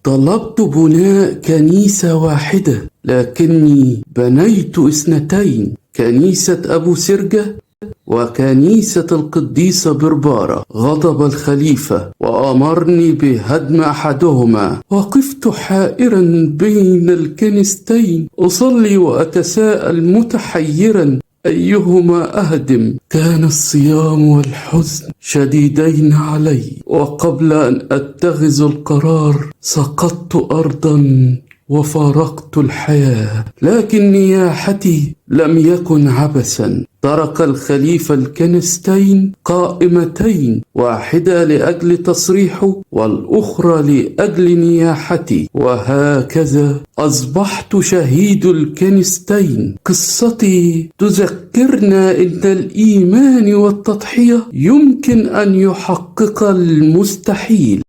طلبت بناء كنيسة واحدة، لكني بنيت 2، كنيسة أبو سرجة وكنيسة القديسة بربارة. غضب الخليفة وأمرني بهدم أحدهما. وقفت حائرا بين الكنيستين، أصلي وأتساءل متحيرا أيهما أهدم. كان الصيام والحزن شديدين علي، وقبل أن أتخذ القرار سقطت أرضا وفارقت الحياة. لكن نياحتي لم يكن عبثا. ترك الخليفة الكنيستين قائمتين، واحدة لأجل تصريحه والأخرى لأجل نياحتي، وهكذا أصبحت شهيد الكنيستين. قصتي تذكرنا إن الإيمان والتضحية يمكن أن يحقق المستحيل.